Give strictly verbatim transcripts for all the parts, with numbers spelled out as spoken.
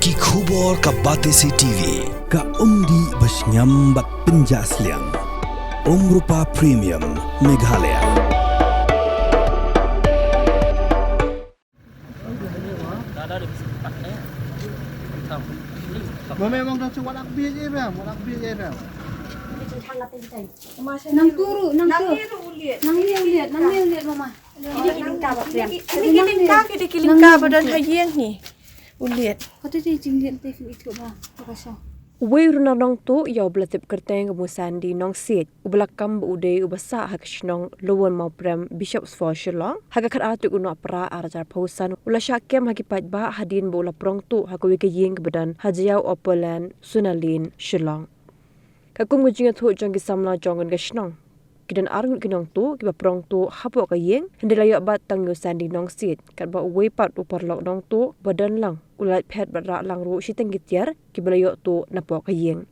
Ki khubor ka Batesi T V, ka umdih ba shngiam bad pynjah sliang. Umrupa Premium, Meghalaya. Nang turu, nang turu. Nang liat, nang liat, mama. Ki dei ki lyngka ba don ha ïing hi. U liat. Uwei u runar nongtuh ïa uba la tip kyrteng kum u Sandy Nongsiej, uba la kam ba u dei uba sah ha ka shnong Lower Mawprem, Bishopsville, Shillong, ha ka khatar tarik u Nohprah arhajar arphew san, u la shah kem ha ki paidbah hadien ba u la prong tuh ha kawei ka ïing kaba don ha Jaiaw Upper Lane, Sunalin, Shillong. Katkum ka jingïathuh jong ki samla jong kane ka shnong, ki don ar ngut ki nongtuh kiba prong tuh hapoh ka ïing, hynrei la ïoh bat tang ïa u Sandy Nongsiej, katba uwei pat u paralok nongtuh ba don lang u la leit phet bad rah lang ruh shiteng ki tiar kiba la ïoh tuh napoh ka ïing.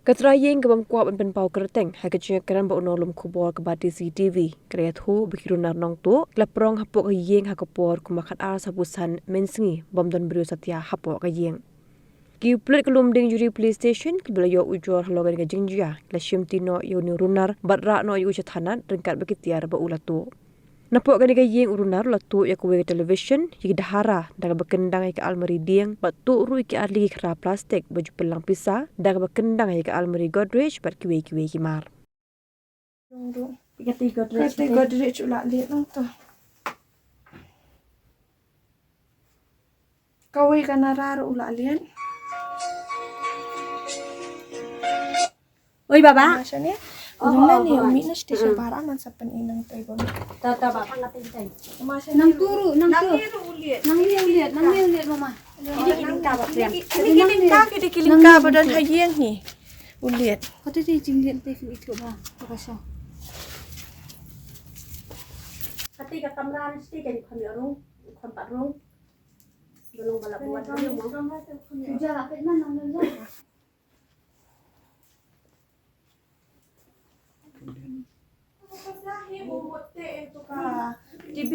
Ka trai ïing kaba ym kwah ban pynpaw kyrteng ha ka jingïakren bad u nonglum khubor ka Batesi T V, ka la ïathuh ba ki runar nongtuh ki la prong hapoh ka ïing ha ka por kumba khatar sanphew san mynsngi, bym don briew satia hapoh ka ïing. Ki pulit ka Lumdiengjri Police Station kiba la ïoh ujor halor kane ka jingjia ki la shimti noh ïa une u runar bad rah noh ïa u sha thanat ryngkat bad ki tiar ba u la tuh. Napoh kane ka ïing u runar u la tuh ïa kawei ka television, ïa ki dahara da kaba kyndang ïa ka almari dieng, bad tuh ruh ïa ki arliang ki khra plastik ba ju pynlang pisa da kaba kyndang ïa ka almari Godrej bad kiwei kiwei ki mar. Kata Godrej u la liat nangta. Kawei ka nara ruh u la liat. Oi baba. Masha ne. Udah na ni umi na station para man sapan inang tai bom. Tata baba. Masha nang turu, nang turu. Nang liat, nang liat, mama. Ki dei ki lyngka ba don ha ïing hi. U liat. Kata dei jingliat te ki itu ba. Ka sha. Kata ka kamra ni station kan ïa rung, kan pat rung. Belum bala buat ni mo. Tuja lah pet man nang tuja. T V.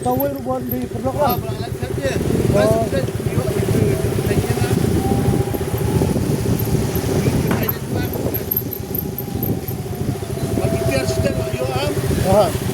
Tawai ruban di perlok lah. Aha.